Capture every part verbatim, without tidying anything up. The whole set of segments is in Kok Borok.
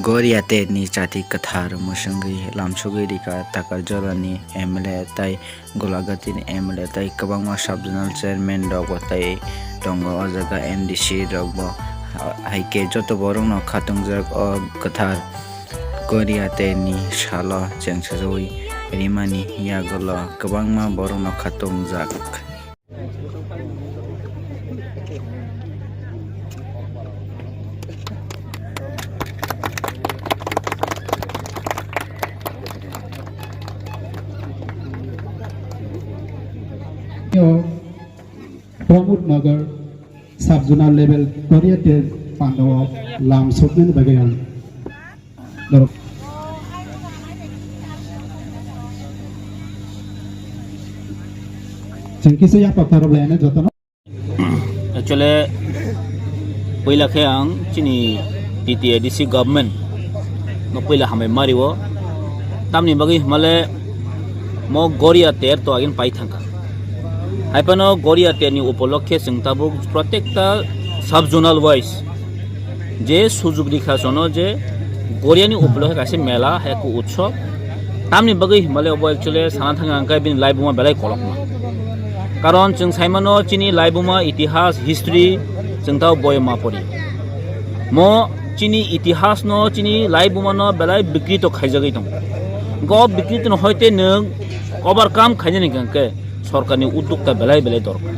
Goria terni chati kwthar mwswngwi lamsogwi rikha Takarjalani M L A tei Golaghati ni M L A tei kwbangma sub-zonal chairman rok bo tei tongo o jaga M D C rok bo, hai khe joto borok no khatungjak o kwthar Goria terni salo chengsajawi rimani yagulo kwbangma borok no khatungjak. Pramod Nagar sub-zonal level Goria ter pandao lam soknani bagwi ang Chwng kisa yapha khorok laina jotono. Actually, puila khe ang chini T T A D C government no puila hambai mario. Tamni bagwi himale mo Goria ter to agin pai thangkha. Hai phano Goria ter ni upolokhe chwng tabuk protekta sub-zonal wise je sujug rikha sono je Goriani upolokhe kaisa mela hai khe utsob. Tamni bagwi himale obo actually sana thangkha hwnkhe bini laibuma belai kolokma. Karon chwng saimano chini laibuma itihas, history chwng tao boyama pori. Mo chini itihas no, chini laibuma no belai bikrito khaijagwi tongo. Go bikrito no hoite nwng overcome khainani hwnkhe sorkarni uddokta belai belai dorkar.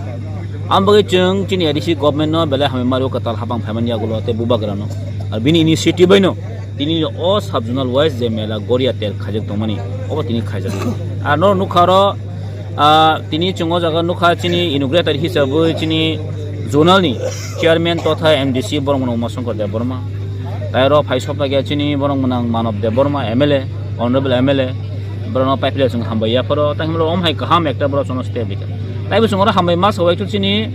Ang bagwi chwng chini A D C government no belai hambai mario kwtal habang phaimani yagulo tei bubagra no. Ar bini initiative bai no tini o sub-zonal wise je mela Goria ter khaijak tongmani obo tini khaijak. Ar no nukha ro, ah, tini chwng o jaga nukha chini inaugurator hisabwi chini zonal ni chairman totha M D C borok no Umashankar Debbarma. Tai ro phai sopna khe chini borok mwnang Manav Debbarma M L A, Honorable M L A, borok no pai philai chwng hambai yapharo, tai himlo om hai kaham ekta borok chwngno step rikha. Tai bo chwng oro hambai ma sawi chini,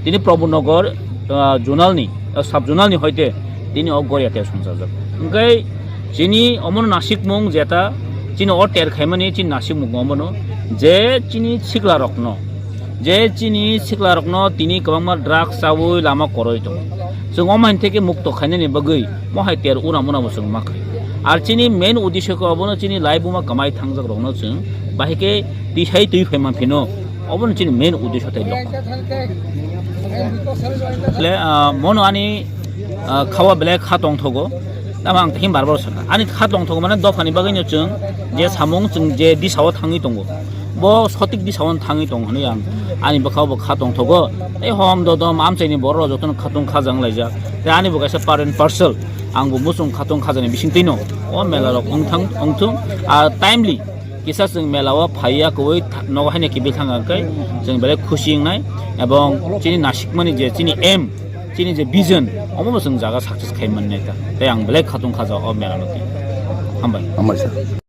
tini Prabhu Nagar, ah, zonal ni, ah, sub zonal ni hoite tini o Goria ter songchajak. Hwnkhe chini omono nasikmung jeta chini o ter khaimani chini nasikmung omono je chini sikla rokno je chini siklarokno tini kwbangma drugs chawi lama koroi tongo. Chwng omo hai theke mukto khainani bagwi mohai ter ura muna bo chwng ma khai. Ar chini main uddesho khe obono chini laibuma kwmai thangjak rokno chwng bahai khe tisai twi phai man phino obono chini main uddesho tei lok. Le, ah, mono ani, ah, khawa belai kha tongthogo. Tamo ang tei bar bar sakha. Ani kha tongthogo mane dophani bagwi no chwng je samung chwng je disao thangwi tongo. Bo sotik disao thangwi tongo hwnwi ang ani bwkhao bo kha tongthogo. Tei hom dodom amchaini borok rok jotono khatung khajang laijak. Tei ani bo kaisa part and parcel. Ang bo muchung khatung khajani bisingtwi no. O mela rok wngthang, wngthung. Ah, timely. Kisa chwng mela o phaiya kwbwi tha-, nogo haino kibil thang khe chwng belai khusi wngnai. Ebong chini nasikmani je chini aim, chini je vision, omo bo chwng jaga success khai mannai ta. Tei ang belai khatung khaja o mela no twi. Hambai. Hambai sir.